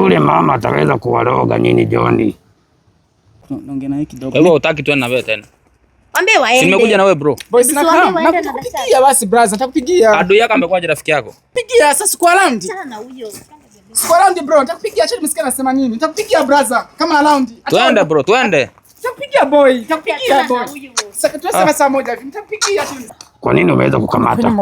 Yule mama ataweza kuwaroga nyinyi Joni. Naongea naye kidogo. Kwa hivyo hutaki tuende na wewe tena. Waambie waende. Si nimekuja na wewe bro. Boys na Usiwaambie kama waende na nakupigia basi brother, nitakupigia. Adui yako amekuwa rafiki yako. Pigia sasa siku around. Achana na huyo. Siku around bro, nitakupigia acha nimesikia nasema nini. Nitakupigia brother kama around. Twende bro, twende. Nitakupigia boy, nitakupigia Achana na boy. huyo. Sasa tunasema saa moja hivi. Nitakupigia acha nimesikia. Kwa nini umeweza kukamata?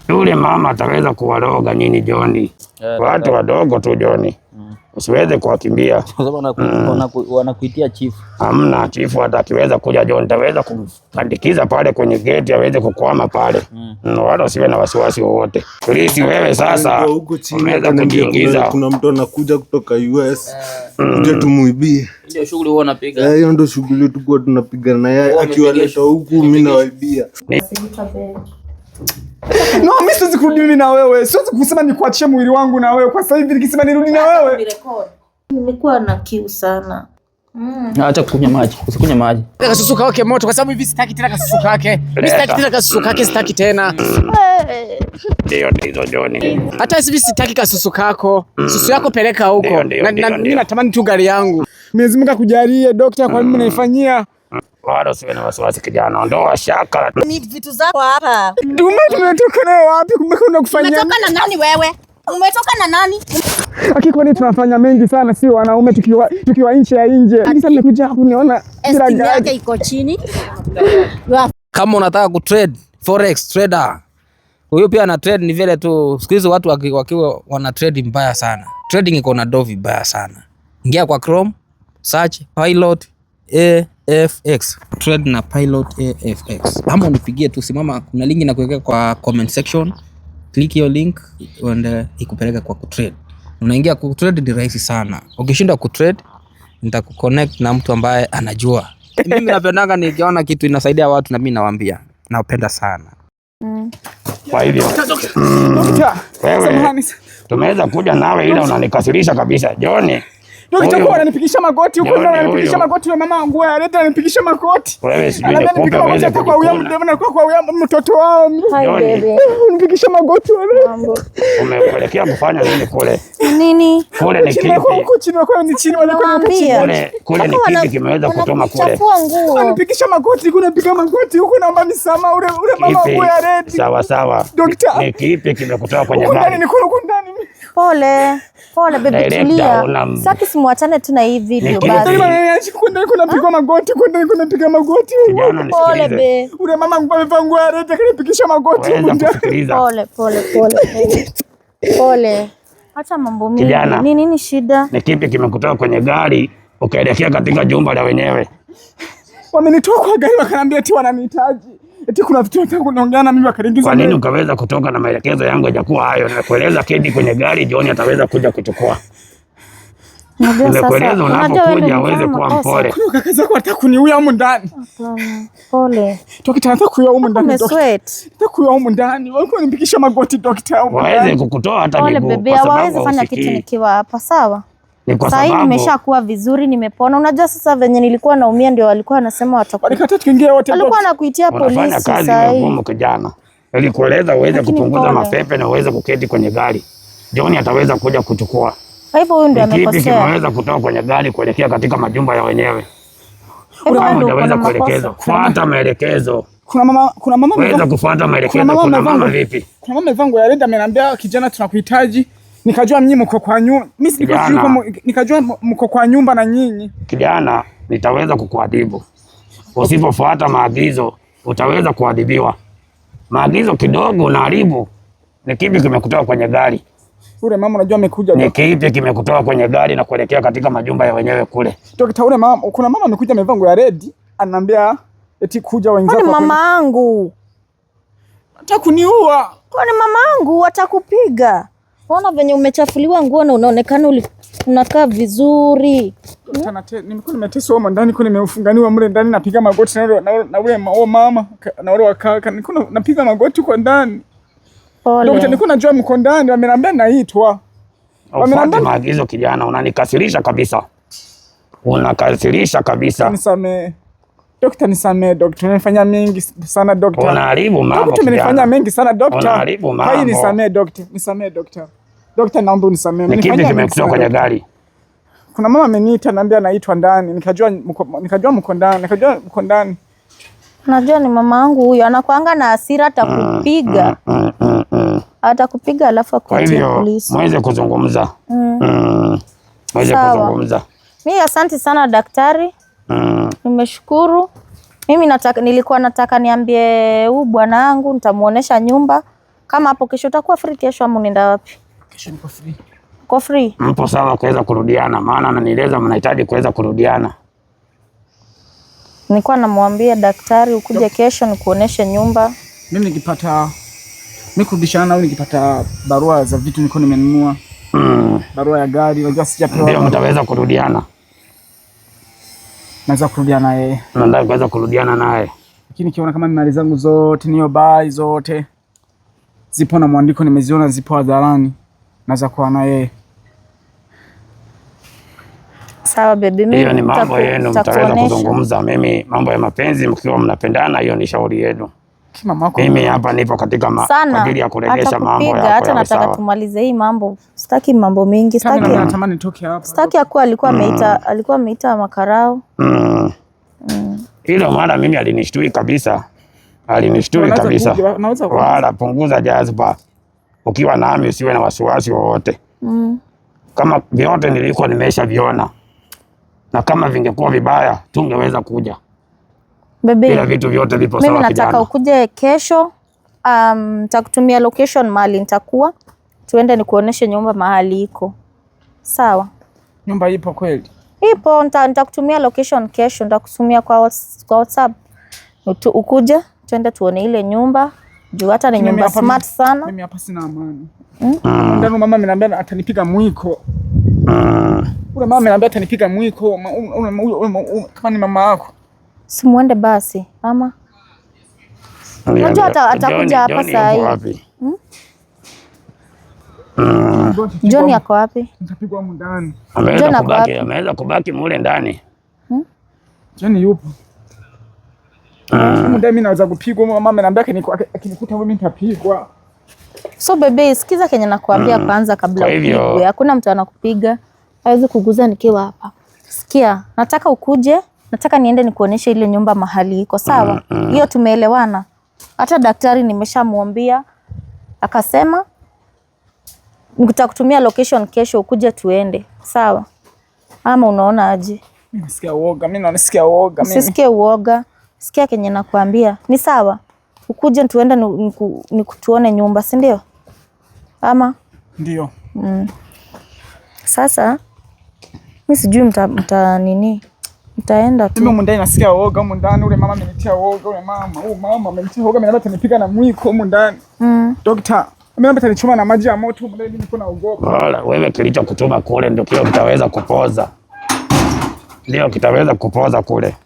Yule mama ataweza kuwaroga nyinyi Joni. Watu wadogo tu Joni. Usiweze kuwakimbia. Kwa sababu wanakuitia chief. Hamna chifu hata akiweza kuja John taweza kumpandikiza pale kwenye geti aweze kukwama pale. Wala usiwe na wasiwasi wowote. Polisi wewe sasa Ndio huko chini umeweza akaniambia kujiingiza. kuna mtu anakuja kutoka US kuja tumuibie. Ndio shughuli huwa unapiga. Eh, Hiyo ndo shughuli tulikuwa tunapigana na yeye, akiwaleta huku mimi nawaibia. No, mimi siwezi kurudi mimi na wewe. Siwezi kusema nikuachie mwili wangu na wewe. Kwa sasa hivi nikisema nirudi na wewe. Nimekuwa na kiu sana. Acha kukunywa maji. Usikunywe maji. Kasusu kawake moto kwa sababu hivi sitaki tena kasusu kake. Mimi sitaki tena kasusu kake, sitaki tena. Ndio ndizo Joni. Hata hivi sitaki kasusu kako. Susu yako peleka huko. Ndio, ndio, Na ndio, na- ndio. mimi natamani tu gari yangu. Mwenyezi Mungu akujalie dokta, kwa nini mnaifanyia? Wala usiwe na wasiwasi kijana, ondoa shaka. Ni vitu zako hapa. Duma tumetoka nayo wapi? Kumbe kuna kufanyia. Umetoka na nani wewe? Umetoka na nani? Hakika kwani tunafanya mengi sana, si wanaume tukiwa nchi ya nje. Sasa nimekuja hapa kuniona bila Esteem yake gari. iko chini. Kama unataka kutrade forex trader, huyu pia ana trade. Ni vile tu siku hizi watu wakiwa wana trade mbaya sana. Trading iko na do vibaya sana. Ingia kwa Chrome, search Pilot AFX, trade na Pilot AFX, ama unipigie tu, simama, kuna link na kuwekea kwa comment section. Click hiyo link and ikupeleka kwa kutrade. Unaingia kutrade, ni rahisi sana. Ukishindwa kutrade, nitakuconnect na mtu ambaye anajua. Mimi napendanga nikiona kitu inasaidia watu, na mimi nawaambia, napenda sana. Kwa hivyo Dokta, wewe samahani. tumeweza kuja nawe, ila unanikasirisha kabisa Joni. Dokta, Huyu- huko ananipigisha magoti huko, Joni ndio ananipigisha huyu. magoti yule mama wangu aleta ananipigisha magoti. Wewe sijui Ananiambia nikupe nipige magoti uweze hata kwa huyo kujikuna. mdevu na kwa huyo mtoto wao. Hi Joni. baby. Unipigisha magoti wewe. Mambo. Umekuelekea kufanya nini kule? Nini? Kule ni Chini kwa kipi? huko chini kwa ni chini wale kwa chini. Nawaambia. Kule ni kipi kimeweza kutuma kule? Chafua nguo. Anipigisha magoti huko napiga magoti huko naomba misamaha ule ule mama Kipi? wangu ya red. Sawa sawa. Dokta. Ni kipi kimekutoa kwenye Huko ndani gari? niko huko ndani. Pole. Pole baby, Director, tulia. una- Saki simuachane tu na hii video Ni kipi? basi. Ndani huko ndani kuna pigwa magoti huko ndani kuna piga magoti. Kijana Pole nisikilize. be. Ule mama wangu amevaa nguo ya red akanipigisha magoti huko Weza ndani. kusikiliza. Pole pole pole. Pole. Pole. Acha mambo mingi. Kijana. Ni nini shida? Ni kipi kimekutoa kwenye gari ukaelekea katika jumba la wenyewe? Wamenitoa kwa gari wakaniambia eti wananihitaji. Eti kuna vitu nataka kuongea na mimi wakaniingiza. Kwa nini ndani. ukaweza kutoka na maelekezo yangu yajakuwa hayo? Nimekueleza keti kwenye gari, John ataweza kuja kuchukua. Unajua sasa. Nimekueleza Unajua wewe unapokuja ndio uweze umefanya kuwa makosa. mpole. Kuna kaka zako wanataka kuniua humu ndani. Hapana. Pole. Dokta anataka kuua humu ndani. Dokta. Umesweat. Nataka kuua humu ndani. Walikuwa wananipigisha magoti dokta humu Waweze ndani. kukutoa hata Pole miguu bebe, kwa sababu hawawezi fanya kitu hausikii. nikiwa hapa, sawa? Ni kwa Sasa hivi sababu nimeshakuwa vizuri, nimepona. Unajua sasa venye nilikuwa naumia ndio walikuwa wanasema wataku. Walikataa tukiingia wote. Walikuwa dokta. wanakuitia unafanya polisi kazi saa hii. ngumu kijana. Nilikueleza uweze Lakini kupunguza pole. mapepe na uweze kuketi kwenye gari. John ataweza kuja kuchukua. Kwa hivyo huyu ndio Ni kipi amekosea. kimeweza kutoka kwenye gari kuelekea katika majumba ya wenyewe? Kwa hivyo Kama wewe ndio uko hujaweza na makosa. kuelekezwa, fuata maelekezo. Kuna mama Weza kufuata maelekezo. mama Kuna amevaa mama nguo- vipi? Kuna mama amevaa nguo ya red ameniambia kijana tunakuhitaji. Nikajua nyinyi mko kwa nyumba. Mimi sikuwa Kijana. nikajua mko kwa nyumba na nyinyi. Kijana, nitaweza kukuadhibu usipofuata maagizo, utaweza kuadhibiwa. Maagizo kidogo unaharibu. Ni kipi kimekutoa kwenye gari? Ule mama unajua amekuja. Ni kipi kimekutoa kwenye gari na kuelekea katika majumba ya wenyewe kule? Dokta, ule mama kuna mama amekuja amevaa nguo ya red ananiambia eti kuja wenzako. Kwani mama yangu? Anataka kuniua. Kwani mama yangu watakupiga? Ona venye umechafuliwa nguo na unaonekana unakaa vizuri. Dokta, nimekuwa nimeteswa humo ndani, kwa nimefunganiwa mle ndani napiga magoti na ule mama na ule wakaka. Nilikuwa napiga magoti huko ndani. Dokta, Pole. nilikuwa najua mko ndani, wameniambia naitwa. Ufuate Wameniambia maagizo kijana, unanikasirisha kabisa, unakasirisha kabisa. nisamee. Dokta, nisamee dokta, umenifanya mengi sana dokta. Unaharibu mambo. Dokta, umenifanya mengi sana dokta. Unaharibu mambo. Kwa hiyo nisamee dokta, nisamee dokta. Dokta, naomba unisamee. Ni kipi kimekutoa kwenye gari? Kuna mama ameniita, naambia anaitwa ndani, nikajua mko ndani, nikajua mko ndani. Najua ni mama yangu huyo, anakuanga na hasira, atakupiga. Atakupiga alafu akutie polisi. Mweze kuzungumza. Mweze kuzungumza. Mimi asante sana daktari. Nimeshukuru. Mimi nilikuwa nataka niambie huyu bwana wangu nitamuonesha nyumba. Kama hapo kesho utakuwa free kesho ama unaenda wapi? Kesho niko free. Uko free? Mpo sawa kuweza kurudiana, maana ananieleza mnahitaji kuweza kurudiana. Nilikuwa namwambia daktari ukuje kesho nikuoneshe nyumba. Mimi nikipata mimi kurudishana au nikipata barua za vitu niko nimenunua. Barua ya gari, unajua sijapewa. Ndio mtaweza kurudiana. Naweza kurudiana naye. Nataka kuweza kurudiana naye. Lakini nikiona kama mali zangu zote niyo bai zote zipo na mwandiko nimeziona zipo hadharani, naweza kuwa na yeye. Sawa baby, mimi hiyo ni mambo yenu, mtaweza kuzungumza. Mimi mambo ya mapenzi mkiwa mnapendana, hiyo ni shauri yenu. Mimi hapa nipo katika kwa ajili ya kurejesha mambo yako. Hata nataka tumalize hii mambo. Sitaki mambo mingi, sitaki. Natamani nitoke hapa. Sitaki akuwa alikuwa ameita makarao. Hilo mara mimi alinishtui kabisa. Alinishtui kabisa. Wala punguza jazba. Ukiwa nami usiwe na wasiwasi wowote. Kama vyote nilikuwa nimeshaviona. Na kama vingekuwa vibaya tungeweza kuja. Bebe, bila vitu vyote vipo sawa. Mimi nataka ukuje kesho. Nitakutumia location mahali nitakuwa. Tuende nikuoneshe nyumba mahali iko. Sawa? Nyumba ipo kweli? Ipo, nitakutumia location kesho, nitakutumia kwa WhatsApp. Ukuje tuende tuone ile nyumba. Juu hata ni nyumba smart sana. Mimi hapa sina amani. Ndani mama ameniambia atanipiga mwiko. Ule mama ameniambia atanipiga mwiko. Kama ni mama yako. Simuende basi ama? Unajua atakuja hapa saa hii. John yako wapi? Nitapigwa huko ndani. Ameweza kubaki mule ndani. John yupo. Ndani mimi naweza kupigwa, mama ameniambia akinikuta mimi nitapigwa. So baby, sikiza kenye nakuambia kwanza kabla upigwe. Hakuna mtu anakupiga. Hawezi kuguza nikiwa hapa. Sikia, nataka ukuje, nataka niende nikuoneshe ile nyumba mahali iko, sawa? Hiyo tumeelewana. Hata daktari nimeshamuambia, akasema nitakutumia location kesho ukuje tuende, sawa? Ama unaona aje? Mimi nasikia uoga, mimi nasikia uoga mimi. Usisikie uoga. Sikia kenye nakuambia. Ni sawa? Ukuje tuende nikutuone nyumba, si ndio? Ama? Ndio. Sasa mimi sijui mta nini. Mtaenda tu. Mimi humu ndani nasikia uoga humu ndani, ule mama amenitia uoga, ule mama, huyu mama amenitia uoga, ameniambia atanipiga na mwiko humu ndani. Dokta, ameniambia atanichoma na maji ya moto humu ndani, mimi niko naogopa. Wala wewe kilichokutuma kule ndio kile kitaweza kupoza. Ndio kitaweza kupoza kule.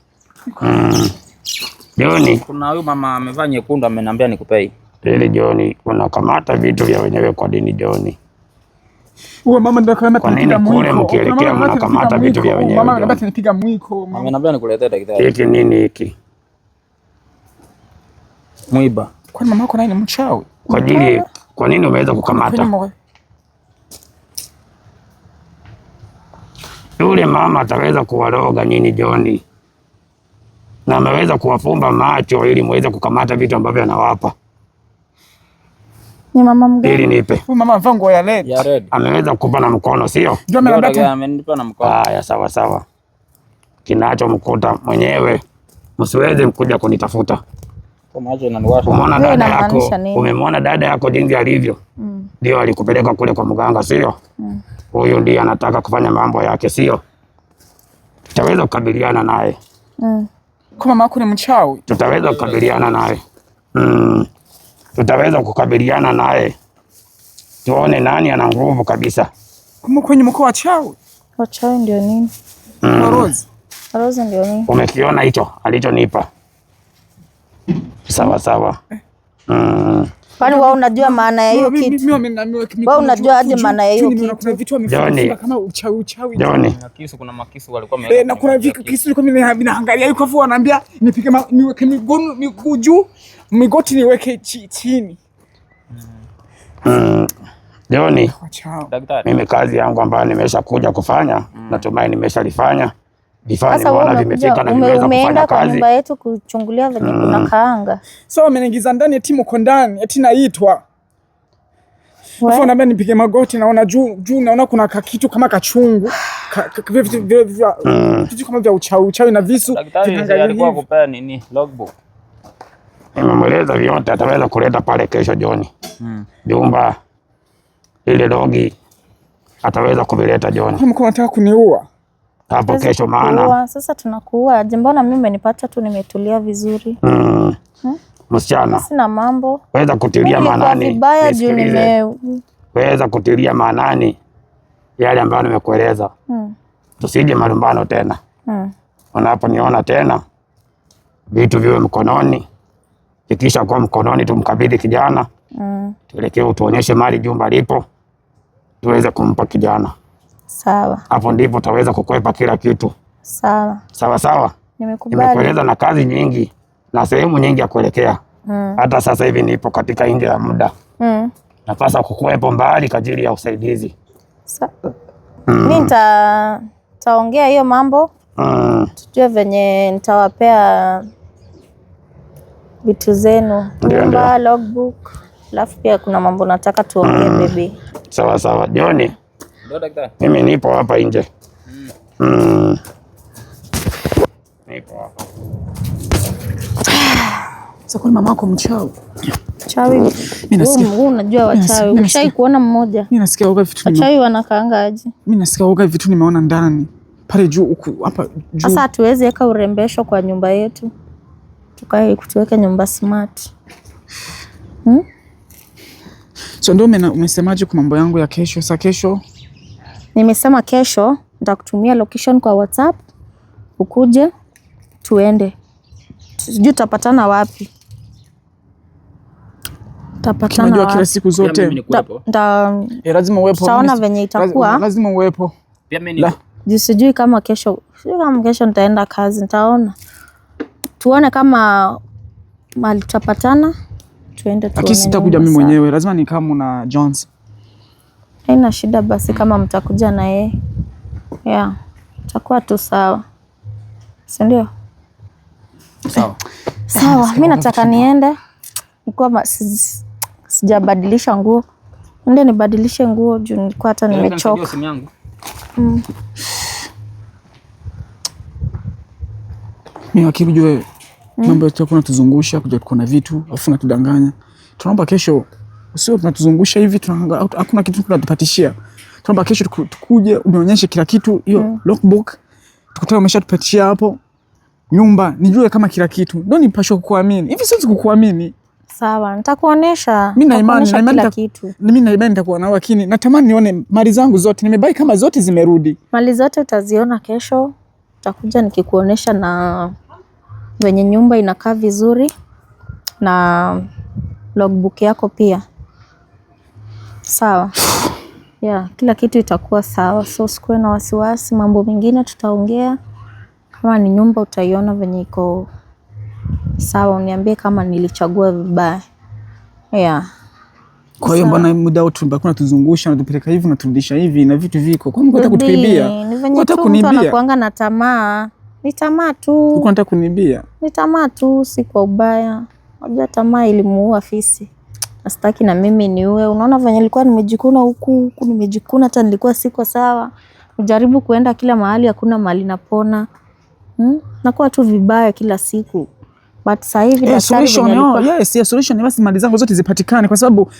Joni, kuna huyu mama amevaa nyekundu ameniambia nikupei. Ili Joni, unakamata vitu vya wenyewe kwa dini Joni. Huyo mama ndio kama atanipiga mwiko. Kule mkielekea mnakamata vitu vya wenyewe. Mama ananiambia atanipiga mwiko. Ameniambia nikuletee daktari. Hiki nini hiki? Mwiba. Kwani mama yako naye ni mchawi? Kwa ajili kwa nini umeweza kukamata? Yule mama ataweza kuwaroga nyinyi Joni. Na ameweza kuwafumba macho ili muweze kukamata vitu ambavyo anawapa. Ni mama mgani? Ili nipe. Huyu mama amevaa nguo ya red. Ya red. Ameweza kukupa na mkono, sio? Ndio amenipa na mkono. Haya, sawa sawa. Kinachomkuta mwenyewe msiweze mkuja kunitafuta. Umeona dada yako, umemwona dada yako jinsi alivyo. Ndio alikupeleka kule kwa mganga, sio? Huyu ndiye anataka kufanya mambo yake, sio? Tutaweza kukabiliana naye. Kwa mama yako ni mchawi. Tutaweza kukabiliana naye. Tutaweza kukabiliana naye. Tuone nani ana nguvu kabisa. Kama kwenye mkoa wachawi. Wachawi ndio nini? Rose. Rose ndio nini? Umekiona hicho alichonipa? Sawa sawa. Kwani wewe unajua maana ya hiyo kitu? Wewe unajua aje maana ya hiyo kitu? Kuna vitu wamefunga kama uchawi uchawi. Joni. Kisu, kuna makisu walikuwa wameweka. Na kuna kisu ilikuwa vinaangalia yuko afu wanaambia nipige niweke miguu juu, migoti niweke chini. Joni, mimi kazi yangu ambayo nimeshakuja kufanya, natumai nimeshalifanya. Vifaa nimeona vimefika na vimeweza kufanya kazi. Nyumba yetu kuchungulia venye kuna kaanga. So wameniingiza ndani eti mko ndani, eti naitwa. Alafu wanaambia nipige magoti, naona juu juu, naona kuna kakitu kama kachungu. Vitu kama vya uchawi uchawi na visu. Daktari alikuwa kupea nini? Logbook. Nimemweleza vyote, ataweza kuleta pale kesho Joni. Jumba ile dogi ataweza kuvileta Joni. Kama unataka kuniua hapo kesho, maana sasa tunakuua aje? Mbona mimi umenipata tu nimetulia vizuri. Msichana, sina mambo. Weza kutilia maanani, weza kutilia maanani yale ambayo nimekueleza. Tusije malumbano tena. Unaponiona tena vitu viwe mkononi, ikisha kuwa mkononi tumkabidhi kijana. Tuelekee, utuonyeshe mali jumba lipo tuweze kumpa kijana. Sawa. Hapo ndipo utaweza kukwepa kila kitu. Sawa. Sawa sawa. Nimekubali. Nimekueleza na kazi nyingi na sehemu nyingi ya kuelekea. Hata sasa hivi nipo katika nje ya muda. Napasa kukuwepo mbali kwa ajili ya usaidizi. Mimi nitaongea hiyo mambo. Tujue venye nitawapea vitu zenu. Nyumba, logbook. Alafu pia kuna mambo nataka tuongee baby. Sawa sawa. Joni. Mimi nipo hapa nje. Nipo hapa. Sasa kwa mama yako mchawi? Mchawi. Mimi nasikia. Wewe unajua wachawi. Ushai kuona mmoja? Mimi nasikia uga vitu. Wachawi wanakaanga aje? Mimi nasikia uga vitu nimeona ndani. Pale juu huku hapa juu. Sasa hatuwezi weka urembesho kwa nyumba yetu. Tukae tuweke nyumba smart. So ndio umesemaje kwa mambo yangu ya kesho? Sasa kesho nimesema kesho nitakutumia location kwa WhatsApp, ukuje tuende. Sijui tutapatana wapi. Tutapatana wapi? Kila siku zote. Lazima uwepo. Tutaona venye itakuwa. Lazima uwepo. Pia mimi niko. Sijui kama kesho, sijui kama kesho nitaenda kazi, nitaona. Tuone kama mahali tutapatana, tuende tuone. Lakini sitakuja mimi mwenyewe, lazima nikamu na Jones. Haina shida basi kama mtakuja na yeye. Yeah, itakuwa tu sawa. Si ndio? Sawa. Sawa, mimi nataka niende. Nilikuwa sijabadilisha nguo. Ndio nibadilishe nguo juu nilikuwa hata nimechoka. Mimi akili jue mambo yetu kuna tuzungusha kuja kuna vitu afu natudanganya. Tunaomba kesho usio tunatuzungusha hivi, hakuna kitu tunatupatishia. Tunaomba kesho tukuje unionyeshe kila kitu hiyo logbook. Tukutane umeshatupatishia hapo nyumba, nijue kama kila kitu. Ndio nipashwe kukuamini. Hivi siwezi kukuamini. Sawa, nitakuonesha. Mimi na imani kila kitu. Mimi na imani nitakuwa nao, lakini natamani nione mali zangu zote. Nimebai kama zote zimerudi. Mali zote utaziona kesho. Nitakuja nikikuonesha na venye nyumba inakaa vizuri na logbook yako pia. Sawa. Yeah, kila kitu itakuwa sawa. So usikuwe na wasiwasi, mambo mengine tutaongea. Kama ni nyumba utaiona venye iko sawa, uniambie kama nilichagua vibaya. Yeah. Kwa hiyo mbona muda wote tumekuwa tunatuzungusha na tupeleka hivi na turudisha hivi na vitu viko. Kwa nini unataka kutuibia? Ni venye tu mtu anakuanga na tamaa. Ni tamaa tu. Uko unataka kunibia? Ni tamaa tu, si kwa ubaya. Unajua tamaa ilimuua fisi. Nasitaki na mimi niue. Unaona venye nilikuwa nimejikuna huku, huku nimejikuna hata nilikuwa siko sawa. Ujaribu kuenda kila mahali, hakuna mahali napona. Nakuwa tu vibaya kila siku. But sasa hivi daktari solution, yes, solution ni basi mali zangu zote zipatikane kwa sababu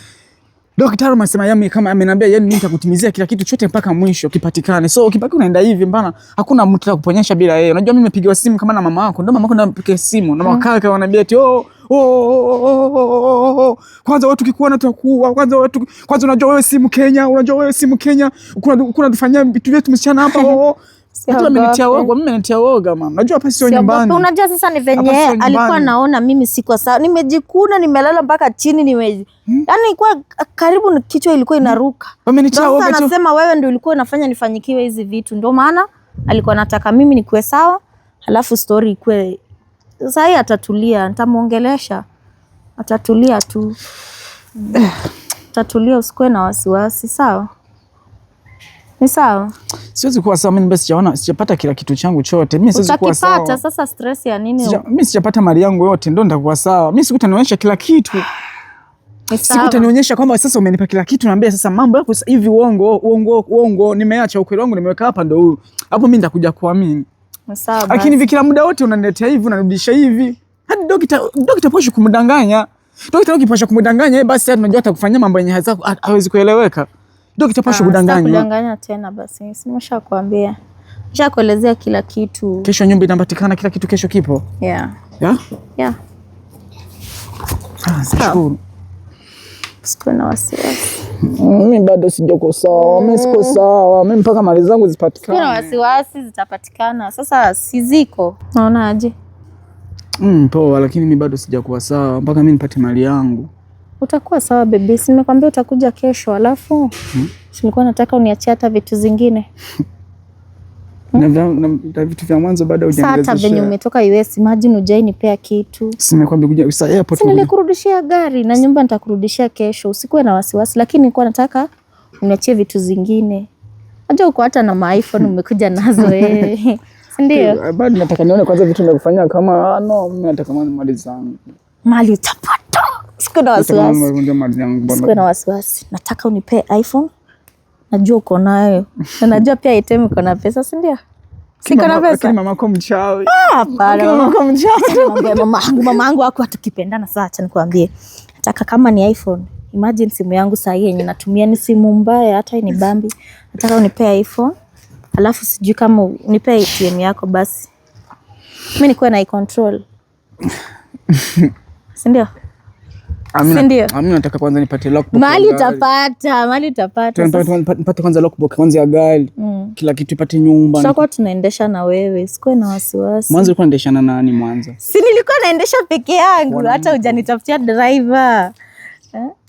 daktari amesema yami kama ameniambia yani mimi nitakutimizia kila kitu chote mpaka mwisho kipatikane. So ukibaki unaenda hivi mbana hakuna mtu atakuponyesha bila yeye. Unajua mimi nimepigiwa simu kama na mama yako, ndio mama yako ndio ampigia simu na makaka wananiambia eti oh oh, kwanza watu kikuona tutakuua. Kwanza watu kwanza unajua wewe simu Kenya, unajua wewe simu Kenya, kuna tufanyia vitu vyetu msichana hapa. Oh. Hata amenitia woga, mimi amenitia woga mama. Najua hapa sio nyumbani. Unajua sasa ni venye alikuwa naona mimi siko sawa. Nimejikuna, nimelala mpaka chini nime. Yaani ilikuwa karibu kichwa ilikuwa inaruka. Amenitia woga tu. Anasema wewe ndio ulikuwa unafanya nifanyikiwe hizi vitu. Ndio maana alikuwa anataka mimi nikuwe sawa, halafu story ikuwe. Sasa yeye atatulia, nitamuongelesha. Atatulia tu. Atatulia, usikuwe na wasiwasi, sawa? Ni sawa? Siwezi kuwa sawa, mimi sijaona, sijapata kila kitu changu chote. Mimi siwezi kuwa sawa. Utakipata sasa, stress ya nini? Mimi sijapata mali yangu yote ndio nitakuwa sawa. Mimi sikutanionyesha kila kitu. Sikutanionyesha kwamba sasa umenipa kila kitu, naambia sasa mambo yako hivi uongo, uongo, uongo, nimeacha ukweli wangu nimeweka hapa ndio huyu. Hapo mimi nitakuja kuamini. Sawa. Lakini hivi kila muda wote unaniletea hivi, unanirudisha hivi. Hadi dokta posho kumdanganya. Dokta posho kumdanganya, basi hata unajua atakufanyia mambo yenye hawezi kueleweka. Dokta posho kudanganya. Kudanganya tena basi. Nimeshakwambia. Nishakuelezea kila kitu. Kesho nyumba inapatikana, kila kitu kesho kipo. Yeah. Yeah? Yeah. Ah, shukuru. Sikuwa na wasiwasi. Mimi bado sijako sawa. Mimi siko sawa. Mimi mpaka mali zangu zipatikane. Sikuwa na wasiwasi, zitapatikana. Sasa si ziko. Unaona aje? Poa, lakini mimi bado sijakuwa sawa mpaka mimi nipate mali yangu. Utakuwa sawa baby. Si nimekwambia utakuja kesho alafu nilikuwa nataka uniachie hata vitu zingine. Na vitu vya mwanzo bado hujanielezea. Sasa venye umetoka US, imagine hujainipea kitu. Si nimekwambia kuja sasa airport. Si nilikurudishia gari na nyumba nitakurudishia kesho. Usikuwe na wasiwasi, lakini nilikuwa nataka uniachie vitu zingine. Unajua uko hata na ma iPhone umekuja nazo eh. Ndio. Bado nataka nione kwanza vitu nimekufanyia kama no, mimi nataka mali zangu. Mali utapata. Sikuwe na wasiwasi. Sikuwe na wasiwasi. Nataka unipee iPhone. Najua uko nayo. Na najua pia ATM iko na pesa, si ndio? Siko na pesa. Lakini mamako mchawi. Hapana. Mamako mchawi. Mamangu, mamangu wako hatukipendana sasa, acha nikwambie. Nataka kama ni iPhone. Imagine simu yangu saa hii yenye natumia ni simu mbaya, hata ni bambi. Nataka unipee iPhone. Alafu sijui kama unipee ATM yako basi. Mimi nikuwe na i-control. Si ndio? Amina, nataka kwanza nipate lockbox. Mali utapata, mali utapata. Nipate kwanza lockbox kwanza ya gari. Kila kitu ipate nyumba. Tutakuwa tunaendesha na wewe, sikuwe na wasiwasi. Mwanzo ulikuwa unaendesha na nani mwanzo? Si nilikuwa naendesha peke yangu, hata hujanitafutia driver.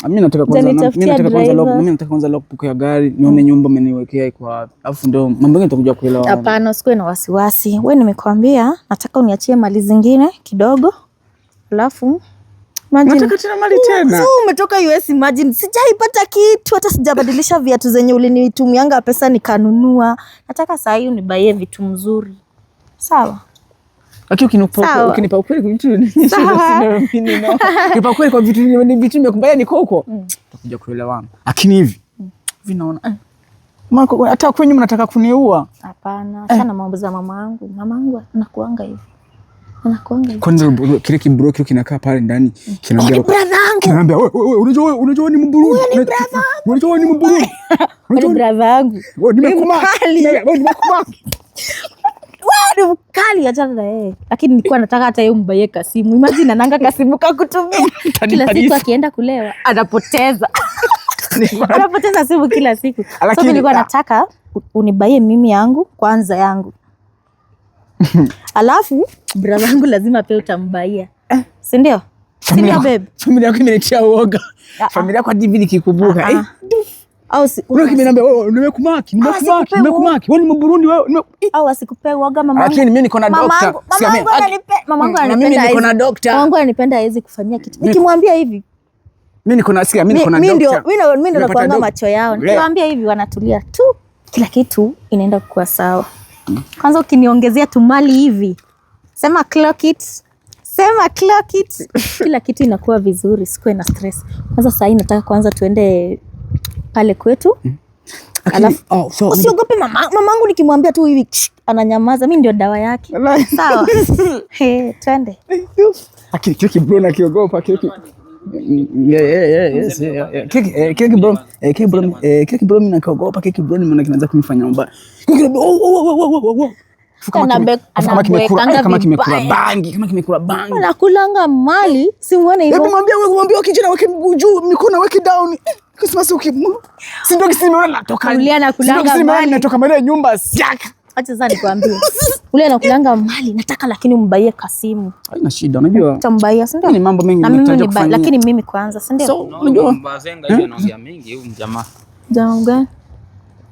Mimi nataka kwanza, mimi nataka kwanza lockbox ya gari, nione nyumba umeniwekea iko wapi. Alafu ndio mambo mengine nitakuja kuelewa. Hapana, usikuwe na wasiwasi. Wewe nimekwambia nataka uniachie mali zingine kidogo. Alafu nataka tena mali tena. So umetoka US, imagine sijaipata kitu, hata sijabadilisha viatu zenye ulinitumianga pesa nikanunua. Nataka saa hii unibaie vitu mzuri. Sawa? Lakini ukinipa ukweli kwa vitu ukinipa ukweli kwa vitu vitu nimekubaya niko huko. Tutakuja kuelewana. Lakini hivi hivi naona hata kwenye mnataka kuniua. Hapana, achana mambo za mamangu. Mamangu anakuanga hivi. Kwanza kile kibro kile kinakaa pale ndani kinaambia kinaambia wewe unajua ni Mburundi. Unajua ni Mburundi. Ni brother yangu. Wewe nimekumaki. Wewe nimekumaki. Wewe ni mkali, achana na yeye. Lakini nilikuwa nataka hata yeye umbaye kasimu. Imagine ananga kasimu kakutumia. Kila siku akienda kulewa anapoteza. Anapoteza simu kila siku. So nilikuwa nataka unibaie mimi yangu kwanza yangu. Alafu brother wangu lazima pia utambaia. Si ndio? Si ndio babe? Familia yako imenitia uoga. Familia yako hadi nikikumbuka. Au si ukiniambia wewe nimekumaki, nimekumaki, nimekumaki. Wewe ni Mburundi wewe. Au asikupee uoga mamangu. Lakini mimi niko na doctor. Mamangu ananipenda, mamangu ananipenda. Mimi niko na doctor. Mamangu ananipenda, hawezi kufanyia kitu. Nikimwambia hivi mimi niko na sikia, mimi niko na doctor. Mimi ndio nakuanga macho yao. Nikiwaambia hivi wanatulia tu. Kila kitu inaenda kuwa sawa. Kwanza ukiniongezea tu mali hivi. Sema clock it. Sema clock it. Kila kitu inakuwa vizuri, sikuwe na stress. Kwanza saa hii nataka kwanza tuende pale kwetu. Alafu usiogope mamangu nikimwambia tu hivi ananyamaza, mimi ndio dawa yake. Sawa. Hey, twende. Akili kile kibro na kiogopa kile. Yeah, yes, yeah. Kile kibro, kile kibro mimi nakiogopa, kile kibro mimi kinaanza kunifanya mbaya. Oh. Kama kimekula bangi, kama kimekula bangi. Anakulanga mali, si muone hivyo. Hebu mwambie wewe, mwambie kijana weke mguu juu, mikono weke down. Christmas uki. Si ndio kisi nimeona natoka. Kulia na kulanga mali. Natoka mbele nyumba siaka. Acha sasa nikwambie. Ule anakulanga mali, nataka lakini umbaie kasimu. Haina shida, unajua. Utambaia, si ndio? Ni mambo mengi Na mimi nahitaji ni kufanyia. lakini mimi kwanza, si ndio? So, unajua Mbazenga hivi anaongea mingi huyu mjamaa. Jamaa gani?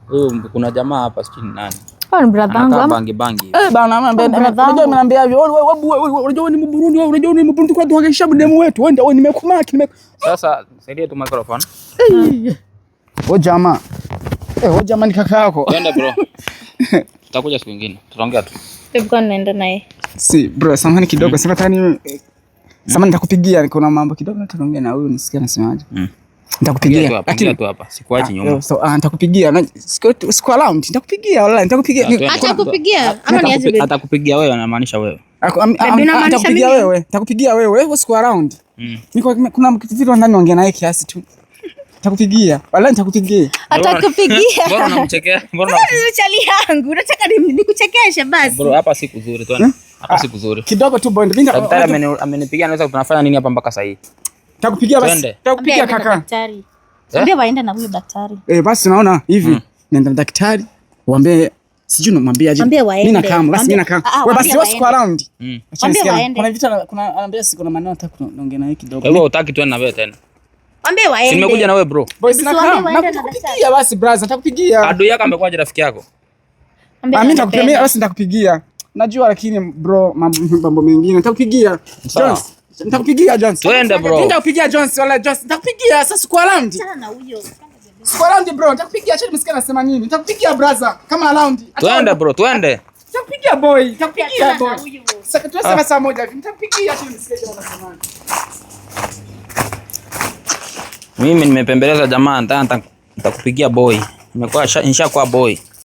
Huyu kuna jamaa hapa sijui ni nani. Huyo ni brother wangu Anakaa ama? bangi bangi. Eh bana, Brother unajua ameniambia hivyo. Wewe unajua ni Mburundi wewe, unajua ni Mburundi kwa tuhangaisha demu wetu. Wewe ndio nimekumaki nime. Sasa saidia tu microphone. Wewe jamaa. Wewe jamaa ni kaka yako. Twende bro. Tutakuja siku nyingine. Tutaongea tu. Kwa naenda naye. Si bro, samahani kidogo. Sasa tani samahani nitakupigia, kuna mambo kidogo nataka kuongea na huyu nisikie anasemaje. Nitakupigia. Lakini tu hapa. Sikuachi nyuma. So nitakupigia. Siku around nitakupigia wala nitakupigia. Atakupigia ama niaje baby? Atakupigia wewe, anamaanisha wewe. Nitakupigia wewe. Nitakupigia wewe. Wewe siku around. Niko kuna kitu ndani naongea naye kiasi tu. Nitakupigia. Wala nitakupigia. Atakupigia. Mbona unamchekea? Mbona Chali yangu, unataka nikuchekeshe basi? bro, hapa si kuzuri twende. Hapa si kuzuri. Kidogo tu bond. Mimi Daktari amenipigia, anaweza tunafanya nini hapa mpaka sasa hivi? nitakupigia basi. Nitakupigia kaka. Daktari. Ambia waende na huyo daktari. Basi unaona hivi. Nenda na daktari, waambie sijui namwambia aje. Mimi nakaa, basi mimi nakaa. Wewe basi wewe siku around. Waambie waende. Kuna vitu kuna anambia siku na maneno nataka kuongea naye kidogo. Wewe hutaki twende na wewe tena. Waambie waende. Si nimekuja na wewe bro. Boys nakaa. Nakupigia basi brother, nitakupigia. Adui yako amekuwa rafiki yako. Mimi nitakupigia basi, nitakupigia. Najua lakini bro mambo mengine nitakupigia. Jones. Nitakupigia Jones. Twende bro. Nitakupigia Jones wala Jones. Nitakupigia sasa siku around. Sana huyo. Siku around bro, nitakupigia acha nimesikia nasema nini. Nitakupigia brother kama around. Twende bro, twende. Nitakupigia boy, nitakupigia boy. Sasa tunasema saa moja hivi. Nitakupigia acha nimesikia jamaa anasema. Mimi nimepembeleza jamaa, nitakupigia boy. Nimekuwa nishakuwa boy.